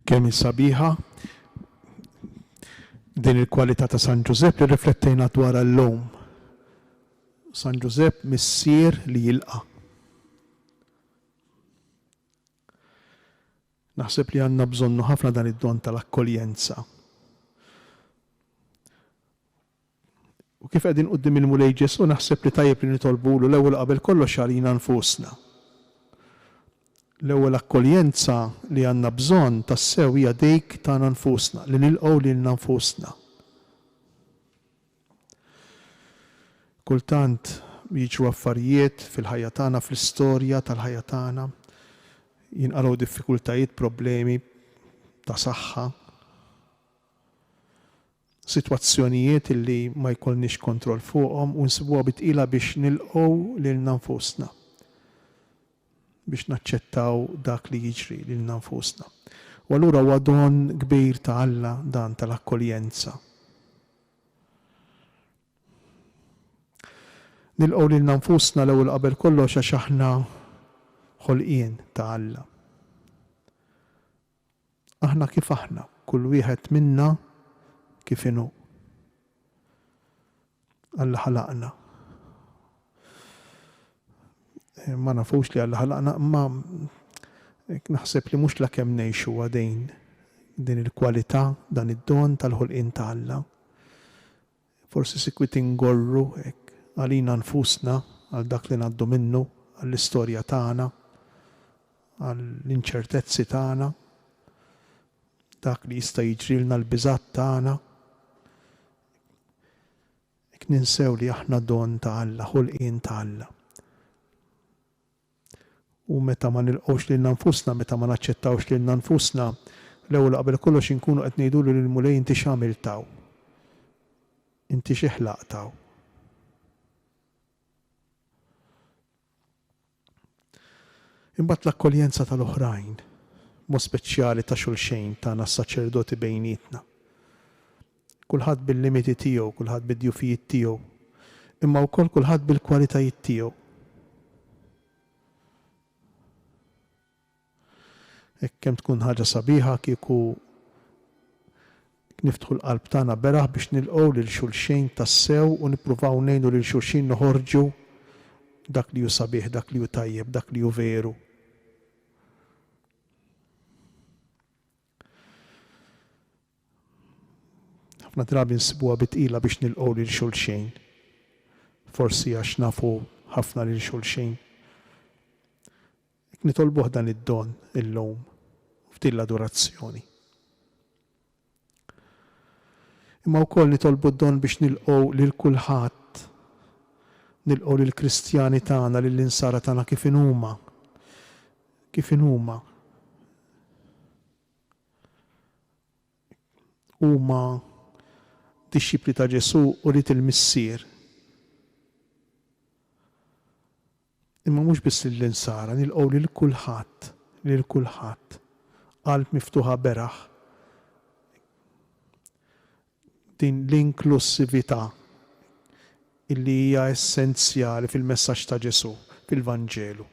Kemm hi sabiħa din il-kwalità ta' San Ġużepp li rriflettejna dwarha llum. San Ġużepp missier li jilqa'. Naħseb li għandna bżonnu ħafna dan id-don tal-akkoljenza. U kif qegħdin quddiem il-Mulej Ġesù naħseb li tajjeb li nitolbulu l-ewwel u qabel kollox għalina nfusna. L-ewwel akkoljenza li għandna bżonn tassew hija dik tagħna nfusna, li nilqgħu lilna nfusna. Kultant jiġru affarijiet fil-ħajja tagħna, fl-istorja tal-ħajja tagħna, jinqalgħu diffikultajiet, problemi ta' saħħa, sitwazzjonijiet li ma jkollniex kontroll fuqhom u nsibuha bi tqila biex nilqgħu lilna nfusna, biex naċċettaw dak li jiġri lilna nfusna. U allura huwa don kbir ta' Alla dan tal-akkoljenza. Nilqgħu lilna nfusna l-ewwel qabel kollox għax aħna ħolqien ta' Alla. Aħna kif aħna, kull wieħed minna kif inhu. Alla ħalaqna. Ma nafux li Alla ħalaqna, imma naħseb li mhux lakemm ngħixu għadejn din il-kwalità, dan id-don tal-ħolqien ta' Alla. Forsi sikwit ingorru hekk għalina nfusna, għal dak li ngħaddu minnu, għall-istorja tagħna, għall-inċertezzi tagħna, dak li jista' jiġrilna, l-biżgħat tagħna. Hekk ninsew li aħna don ta' Alla, ħolqien ta' Alla. U meta ma nilqgħux lilna nfusna, meta ma naċċettawx lilna nfusna, l-ewwel u qabel kollox inkunu qed ngħidulu lill-Mulej inti x'għamilt hawn? Inti xi ħlaqt hawn? Imbagħad l-akkoljenza tal-oħrajn, b'mod speċjali ta' xulxejn tagħna s-saċerdoti bejnietna. Kulħadd bil-limiti tiegħu, kulħadd bid-djufijiet tiegħu, imma wkoll kulħadd bil-kwalitajiet tiegħu. Hekk kemm tkun ħaġa sabiħa kieku niftħu l-qalb tagħna beraħ biex nilqgħu lil xulxejn tassew u nippruvaw ngħinu lil xulxin noħorġu dak li hu sabiħ, dak li hu tajjeb, dak li hu veru. Ħafna drabi nsibuha bi tqila biex nilqgħu lil xulxin. Forsi għax nafu ħafna lil xulxin. Nitolbuh dan id-don illum f'din l-adorazzjoni. Imma wkoll nitolbu d-don biex nilqgħu lil kulħadd, nilqgħu lill-Kristjani tagħna, lill-insara tagħna kif inhuma, kif inhuma. Huma dixxipli ta' Ġesù u ried il-Missier. Imma mhux biss lill-insara, nilqgħu lil kulħadd, lil kulħadd. Qalb miftuħa beraħ. Din l-inklussività illi hija essenzjali fil-messaġġ ta' Ġesù, fil-Vanġelu.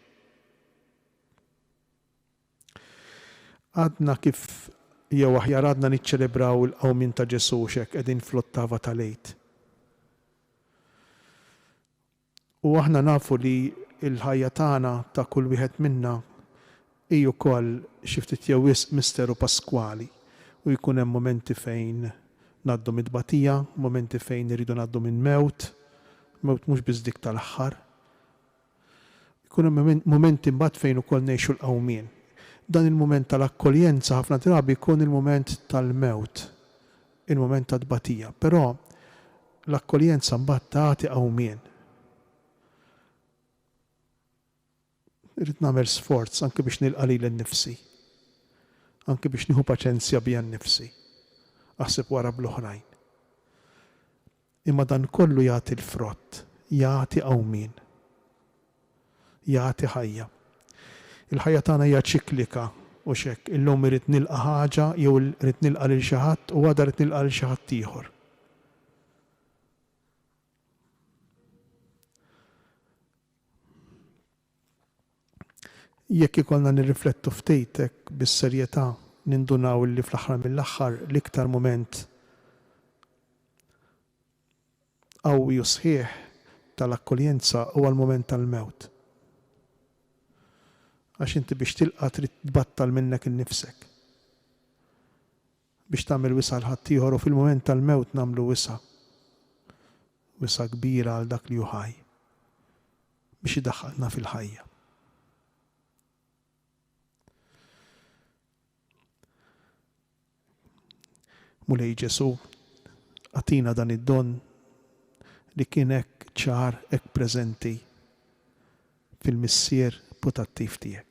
Għadna kif, jew aħjar għadna niċċelebraw il-qawmien ta' Ġesù x'hekk qegħdin fl-ottava tal-Għid. U aħna nafu li l-ħajja tagħna, ta' kull wieħed minna, hi wkoll xi ftit jew wisq misteru paskwali u jkun hemm mumenti fejn ngħaddu mit-tbatija, mumenti fejn irridu ngħaddu minn mewt, mewt mhux biss dik tal-aħħar. Ikun hemm mumenti mbagħad fejn ukoll ngħixu l-qawmien. Dan il-mument tal-akkoljenza ħafna drabi jkun il-mument tal-mewt, il-mument tat-tbatija. Però l-akkoljenza mbagħad tagħti qawmien. Irrid nagħmel sforz anke biex nilqa' lili nnifsi. Anke biex nieħu paċenzja bija nnifsi. Aħseb wara bl-oħrajn. Imma dan kollu jagħti l-frott, jagħti qawmien. Jagħti ħajja. Il-ħajja tagħna hija ċiklika, hux hekk? Illum irrid nilqa' ħaġa jew irrid nilqa' lil xi ħadd u għada rrid nilqa' lil xi ħadd ieħor. Jekk ikollna nirriflettu ftit hekk bis-serjetà nindunaw li fl-aħħar mill-aħħar l-iktar mument qawwi u sħiħ tal-akkoljenza huwa l-mument tal-mewt. Għax inti biex tilqa' trid tbattal minnek innifsek. Biex tagħmel wisa' għal ħaddieħor u fil-mument tal-mewt nagħmlu wisa'. Wisa' kbira għal dak li hu ħaj. Biex idaħħalna fil-ħajja. Mulej Ġesù, agħtina dan id-don li kien hekk ċar, hekk preżenti fil-Missier putattiv tiegħek.